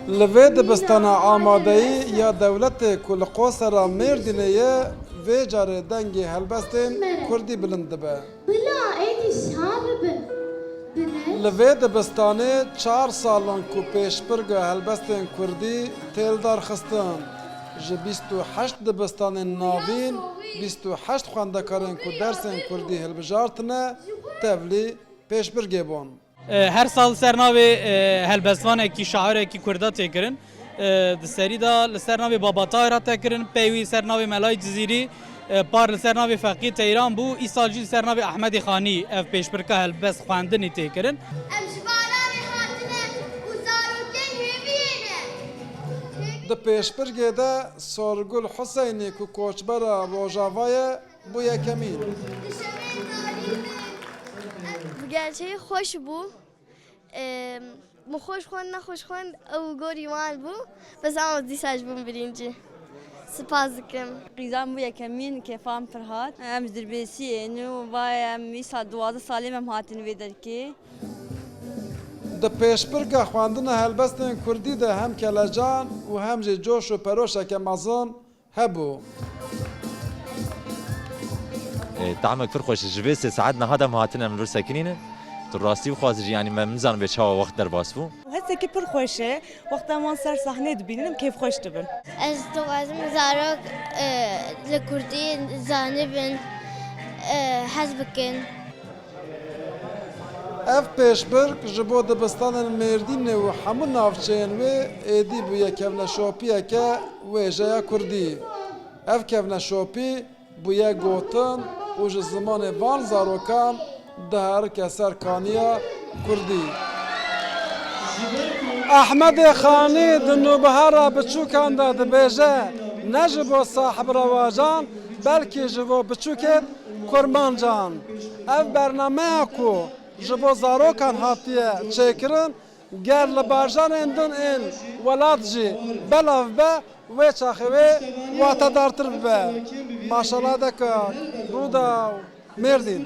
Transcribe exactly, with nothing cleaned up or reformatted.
Li vê dibistana amadeyî ya dewletê ku li qosera Mêrdînê ye, vê carê dengê helbestên kurdî bilind dibe. Bila êdî şa bibin. Bine. Li vê dibistanê çar sal in ku pêşbirga helbestên kurdî tê lidarxistin. Ji bîst û heşt dibistanên navîn, bîst û heşt xwendekarên ku dersên kurdî hilbijartine, tevlî pêşbirgê bûn. E, her sal ser navê, e, helbestvanekî, şairekî kurda tê kirin. E, di serî de li ser navê Baba Tahir hate kirin, pey wî li ser navê Melayê Cizîrî, e, par li ser navê Feqî Teyran bû, îsal jî li ser navê Ehmedê Xanî ev pêşbirka helbest xwendinê tê kirin. Em ji Baranê hatine û zarokên hêviyê ne. Di pêşbirgê de Sorgul Huseynî ku koçbera Rojava ye, bû yekemîn. Bi gerçeği xweş bû. Em, min xweş xwend, nexweş xwend, ew gorî wan bû. Bes ama dîsa ji bin birincî. Spas dikim. Qîzan bû yekemîn, kêfan pir hat. Em ji Dirbêsiyê ne û va em îsa duwazdeh salê me em hatin vê derkê. Di pêşbirka xwendina helbestên kurdî de hem kelecan û hem jî coş û peroşeke mezin hebû. E, tamek pir xweş e. Ji vê sê saet niha de em hatine em vir sekinîne. Tu rastî bixwazî jî, yanî me nizanim vê çawa wext derbas bû. Hesekî pir xweş e. Wexta wan ser sahneyê dibînin, em kêfxweş dibin. Ez dixwazim zarok, e, li kurdî zanibin, e, hez bikin. Ev pêşbirk ji bo dibistanên Mêrdînê û hemû navçeyên wê êdî bûye kevneşopiyeke wêjeya kurdî. Ev kevneşopî bûye gotin û ji zimanê van zarokan diherike ser kaniya kurdî. Ehmedê Xanî di Nûbihara biçûkan de dibêje, ne ji bo sahib rewacan, belkî ji bo biçûkên kurmancan. Ev bernameya ku ji bo zarokan hatiye çêkirin, ger li bajarên din ên welat jî belav be, wê çaxê wê watedartir bibe. Maşala deka Rûdaw Mêrdîn.